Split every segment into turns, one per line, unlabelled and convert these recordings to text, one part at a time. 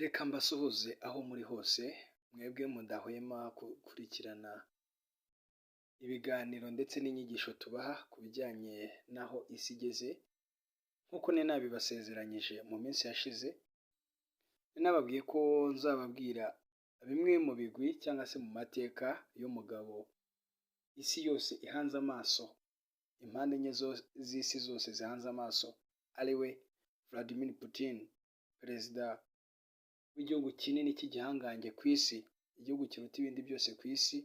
Reka mbasuhuze aho muri hose, mwebwe mudahwema gukurikirana ibiganiro ndetse n'inyigisho tubaha ku bijyanye n'aho isi igeze. Nk'uko nari nabibasezeranyije mu minsi yashize, nababwiye ko nzababwira bimwe mu bigwi cyangwa se mu mateka y'umugabo isi yose ihanze amaso, impande enye z'isi zose zihanze amaso, ari we Vladimir Putin, perezida w'igihugu kinini cy'igihangange ku isi, igihugu kiruta ibindi byose ku isi,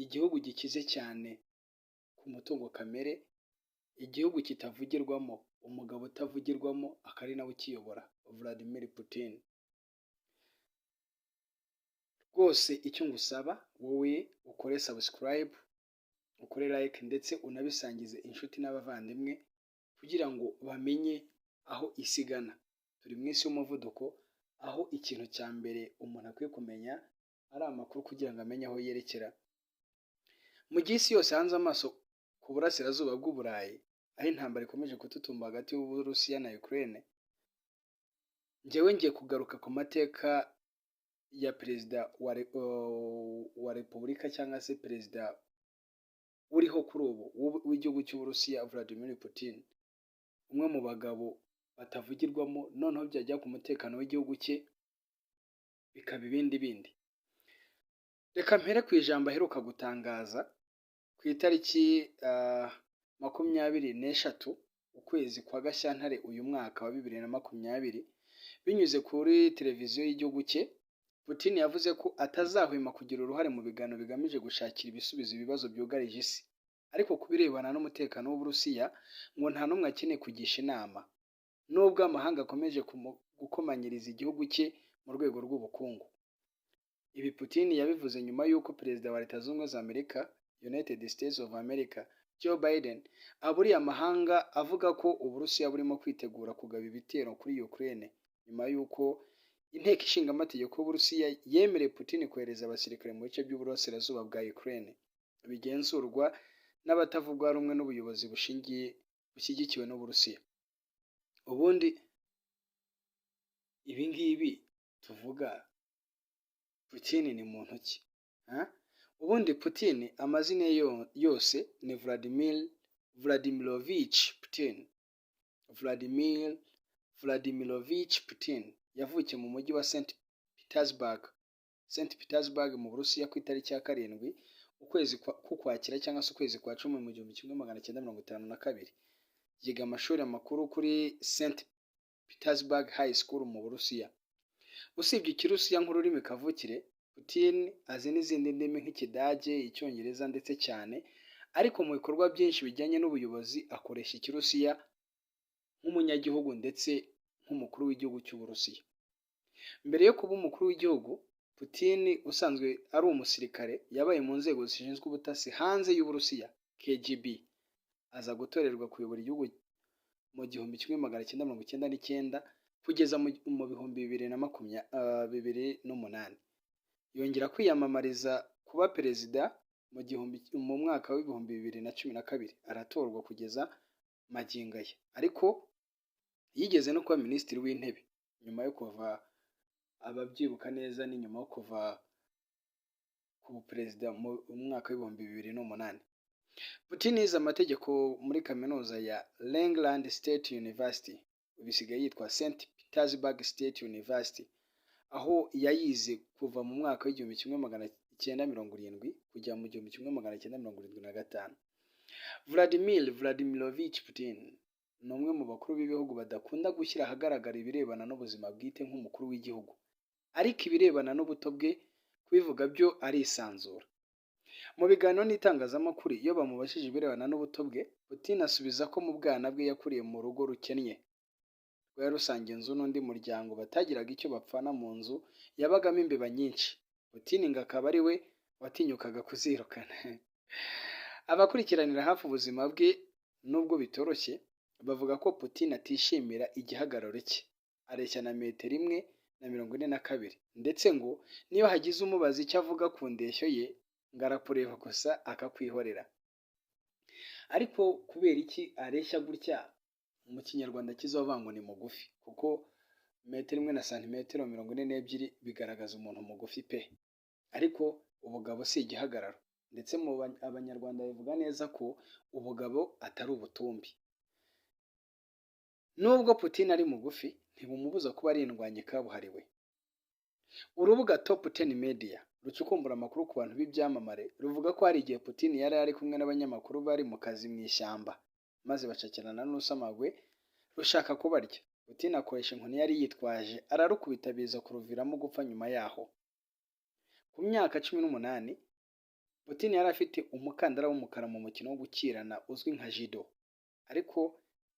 igihugu gikize cyane ku mutungo kamere, igihugu kitavugirwamo, umugabo utavugirwamo akaba ari nawe ukiyobora, Vladimir Putin. Rwose icyo ngusaba wowe, ukore subscribe, ukore like, ndetse unabisangize inshuti n'abavandimwe kugira ngo bamenye aho isi igana. Turi mu isi y'umuvuduko, aho ikintu cya mbere umuntu akwiye kumenya ari amakuru kugira ngo amenye aho yerekera. Mu gihe isi yose ihanze amaso ku burasirazuba bw'Uburayi, aho intambara ikomeje kututumba hagati y'Uburusiya na Ukraine, njyewe ngiye kugaruka ku mateka ya perezida wa repubulika cyangwa se perezida uriho kuri ubu w'igihugu cy'Uburusiya, Vladimir Putin, umwe mu bagabo batavugirwamo, noneho byajya ku mutekano w'igihugu cye bikaba ibindi bindi. Reka mpere ku ijambo aheruka gutangaza ku itariki 23 ukwezi kwa Gashyantare uyu mwaka wa 2020, binyuze kuri televiziyo y'igihugu cye. Putin yavuze ko atazahwema kugira uruhare mu biganiro bigamije gushakira ibisubizo ibibazo byugarije isi, ariko ku birebana n'umutekano w'Uburusiya ngo nta n'umwe akeneye kugisha inama, nubwo amahanga akomeje gukomanyiriza igihugu cye mu rwego rw'ubukungu. Ibi Putin yabivuze nyuma y'uko perezida wa Leta Zunze Ubumwe za Amerika, United States of America, Joe Biden, aburiye amahanga avuga ko Uburusiya burimo kwitegura kugaba ibitero kuri Ukraine, nyuma y'uko inteko ishinga amategeko y'Uburusiya yemereye Putin kohereza abasirikare mu bice by'uburasirazuba bwa Ukraine bigenzurwa n'abatavuga rumwe n'ubuyobozi bushingiye bushyigikiwe n'Uburusiya. Ubundi ibi ngibi tuvuga, Putin ni muntu ki? Ubundi Putin amazina ye yose ni Vladimir Vladimirovich Putin. Vladimir Vladimirovich Putin yavukiye mu mujyi wa St Petersburg, St Petersburg mu Burusiya, ku itariki ya 7 ukwezi k'Ukwakira cyangwa se ukwezi kwa cumi mu 1952. Yiga amashuri makuru kuri St Petersburg High School mu Burusiya. Usibye Ikirusiya nk'ururimi kavukire, Putin azi n'izindi ndimi nk'Ikidage, Icyongereza ndetse cyane, ariko mu bikorwa byinshi bijyanye n'ubuyobozi akoresha Ikirusiya nk'umunyagihugu ndetse nk'umukuru w'igihugu cy'Uburusiya. Mbere yo kuba umukuru w'igihugu, Putin usanzwe ari umusirikare yabaye mu nzego zishinzwe ubutasi hanze y'Uburusiya, KGB, aza gutorerwa kuyobora igihugu mu 1999 kugeza mu 2008. Yongera kwiyamamariza kuba perezida mu mwaka w'2012, aratorwa kugeza magingo aya. Ariko yigeze no kuba minisitiri w'intebe nyuma yo kuva, ababyibuka neza, ni nyuma yo kuva ku perezida mu mwaka w'2008. Putin yize amategeko muri kaminuza ya Leningrad State University, ubu isigaye yitwa St Petersburg State University, aho yayize kuva mu mwaka w'1970 kugera mu 1975. Vladimir Vladimirovich Putin ni umwe mu bakuru b'ibihugu badakunda gushyira ahagaragara ibirebana n'ubuzima bwite nk'umukuru w'igihugu, ariko ibirebana n'ubuto bwe kubivuga byo arisanzura. Mu biganiro n'itangazamakuru, iyo bamubajije ibirebana n'ubuto bwe, Putin asubiza ko mu bwana bwe yakuriye mu rugo rukennye, rwari rusangiye inzu n'undi muryango batagiraga icyo bapfana. Mu nzu yabagamo imbeba nyinshi, Putin ngo akaba ari we watinyukaga kuzirukana. Abakurikiranira hafi ubuzima bwe, nubwo bitoroshye, bavuga ko Putin atishimira igihagararo cye, areshya na metero 1 na 42, ndetse ngo niyo hagize umubaza icyo avuga ku ndeshyo ye, ngo arakureba gusa akakwihorera. Ariko kubera iki areshya gutya? Mu Kinyarwanda kiza bavuga ngo ni mugufi, kuko Metero 1 na santimetero 42 bigaragaza umuntu mugufi pe, ariko ubugabo si igihagararo, ndetse mu Abanyarwanda bivuga neza ko ubugabo atari ubutumbi. Nubwo Putin ari mugufi, ntibumubuza kuba ari indwanyi kabuhariwe. Urubuga Top 10 Media rucukumbura amakuru ku bantu b'ibyamamare ruvuga ko hari igihe Putin yari ari kumwe n'abanyamakuru bari mu kazi mu ishyamba, maze bacakirana n'urusamagwe rushaka kubarya. Putin akoresha inkoni yari yitwaje ararukubita, biza kuruviramo gupfa nyuma yaho. Ku myaka 18, Putin yari afite umukandara w'umukara mu mukino wo gukirana uzwi nka judo, ariko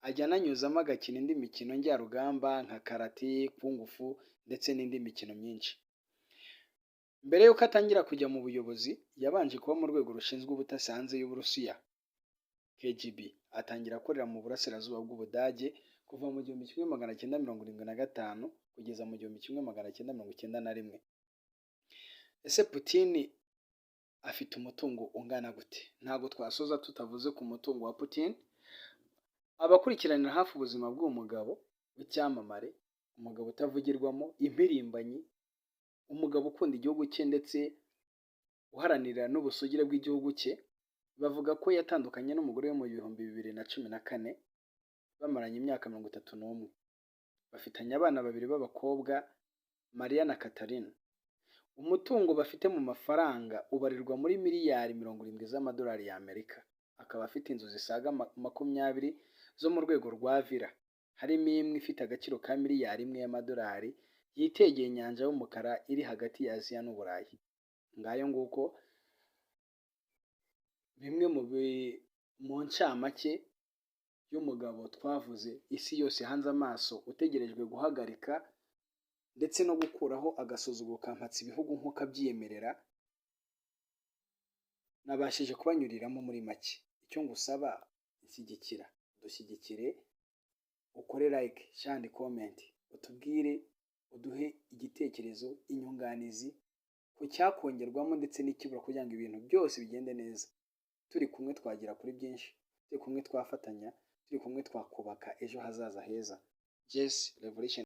ajya ananyuzamo agakina indi mikino njyarugamba nka karate, kung fu ndetse n'indi mikino myinshi. Mbere y'uko atangira kujya mu buyobozi, yabanje kuba mu rwego rushinzwe ubutasi hanze y'Uburusiya, KGB, atangira akorera mu burasirazuba bw'Ubudage kuva mu 1975 kugeza mu 1991. Ese Putin afite umutungo ungana gute? Ntabwo twasoza tutavuze ku mutungo wa Putin. Abakurikiranira hafi ubuzima bw'uwo mugabo w'icyamamare, umugabo utavugirwamo, impirimbanyi, umugabo ukunda igihugu cye ndetse uharanira n'ubusugire bw'igihugu cye, bavuga ko yatandukanye n'umugore we mu 2014, bamaranye imyaka 31. Bafitanye abana babiri b'abakobwa, Maria na Katarina. Umutungo bafite mu mafaranga ubarirwa muri miliyari 70 z'amadolari y'Amerika. Akaba afite inzu zisaga 20 zo mu rwego rwa villa, harimo imwe ifite agaciro ka miliyari 1 y'amadolari yitegeye inyanja y'umukara iri hagati ya Aziya n'Uburayi. Ngayo nguko bimwe mu ncamake y'umugabo twavuze isi yose ihanze amaso, utegerejwe guhagarika ndetse no gukuraho agasuzuguro ka mpatsibihugu nk'uko abyiyemerera. Nabashije kubanyuriramo muri make. Icyo ngusaba, inshyigikira, dushyigikire, ukore like, share and comment, utubwire, uduhe igitekerezo, inyunganizi ku cyakongerwamo ndetse n'ikibura kugira ngo ibintu byose bigende neza. Turi kumwe twagera kuri byinshi, turi kumwe twafatanya, turi kumwe twakubaka ejo hazaza heza. Jess Revolution.